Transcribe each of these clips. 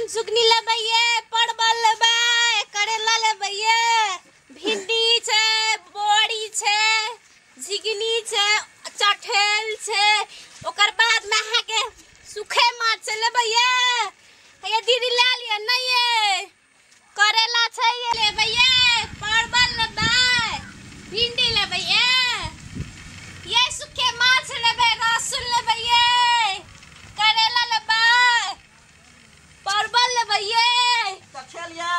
पान सुगनी लेबै ये, परवल लेबै, करेला लेबै ये, भिंडी छै, बोरी छै, झिगनी छै, चठेल छै, ओकर बाद में अहाँ के सूखे माछ छै लेबै ये। हे दीदी ले लिअ नहीं ये करेला छै ये लेबै ये, परवल लेबै, भिंडी लेबै ये, ये सूखे माछ लेबै, लहसुन लेबै ये, करेला लेबै, परवल लेबै ये। चठेल या?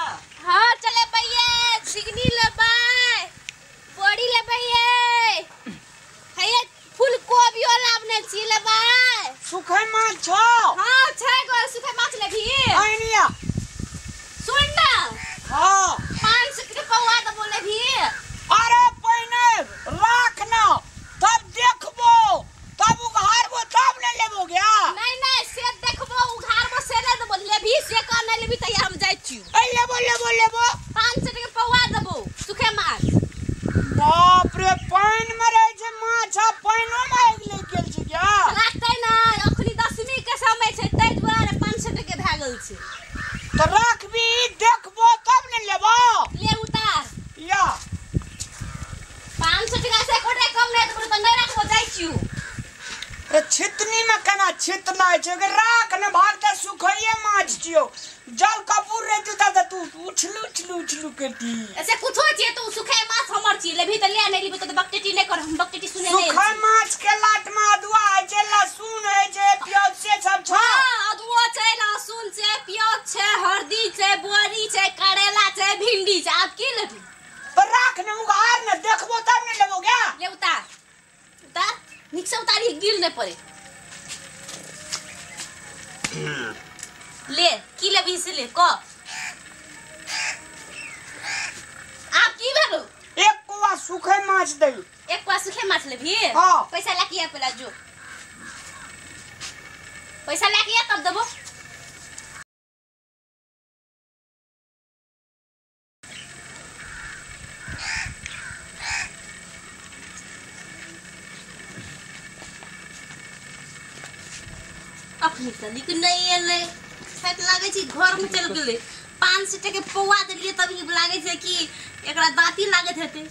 हाँ चलेबै ये, झिगनी लेबै, बड़ी लेबै ये, हे फूल कोबियो लाबने छी लेबै। सूखे माछ छौ? हाँ छै गो सूखे माछ लेबही। आइनिया सुन ना। हाँ 500 के पौआ देबो लेबही। अरे पहिने राख ना तब देखबो तब उघारबो तब ने लेबो गया। नहीं नहीं से देखबो उघारबो से नहीं देबो लेबही से कह नहीं लेबही त हम जाइ छियौ। ए लेबो लेबो लेबो 500 के पौआ देबो सूखे माछ। बाप रे पानि में रहे छै माछ आ पानिो में आगि लागि गेल छै गया। लागतै ना अखनी दसमी के समय छै तै दुआरे 500 के भए गेल छै। तो राखबी देखबो तब ने लेबो। ले उतार या 500 टका से कोटे कम नहीं देबो त नहीं राखबो जाइ छियौ। रे छितनी में केना छितना छै के राख न भागता सुखैये माछ छियो जल कपूर रे जुता त तू उछलू उछलू उछलू के दी। ऐसे कुछो छियै तू सुखे माछ हमर छी लेबही त ले नहीं लेबही त बकटेटी नहीं कर हम बकटेटी सुने नहीं। सुखै माछ के लाट में अदुआ है छै लहसुन है छै प्याज से सब छ। हां अदुआ छै लहसुन छै प्याज छै हल्दी छै बोरी छै करेला छै भिंडी छै आप की लेबही? तो राख न उघार न देखबो तब ने लेबो गया। ले उतार उतार निक से उतारी गिर नहीं पड़े। ले की लेबही से ले क आप की भेलो? एक कुआ सूखे माछ दे। एक कुआ सूखे माछ लेबही? हाँ। पैसा लाके आ पहला जो पैसा लाके आ तब देबो। अखनी तनिक नहीं एलै शायद लागै छै घर में चल गेलै। 500 टके पौआ देलियै तभी लागै छै कि एकरा दाँती लागैत हेतै।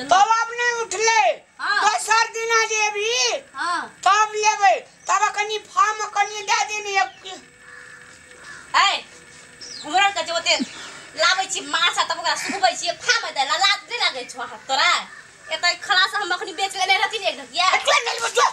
तब अब नहीं उठले। हाँ। दोसर दिना जेबही। हाँ। तब लेबै तब कनी फार्म कनी दए देनी। ऐ हमरा के जे ओते लाबै छी माछ आ तब ओकरा सुखबै छियै फार्म दे ला लात नहि लागै छौ हाथ तोरा। एतऽ खलास हम अखनी बेच लेने रहथिन एक ढकिया। जो।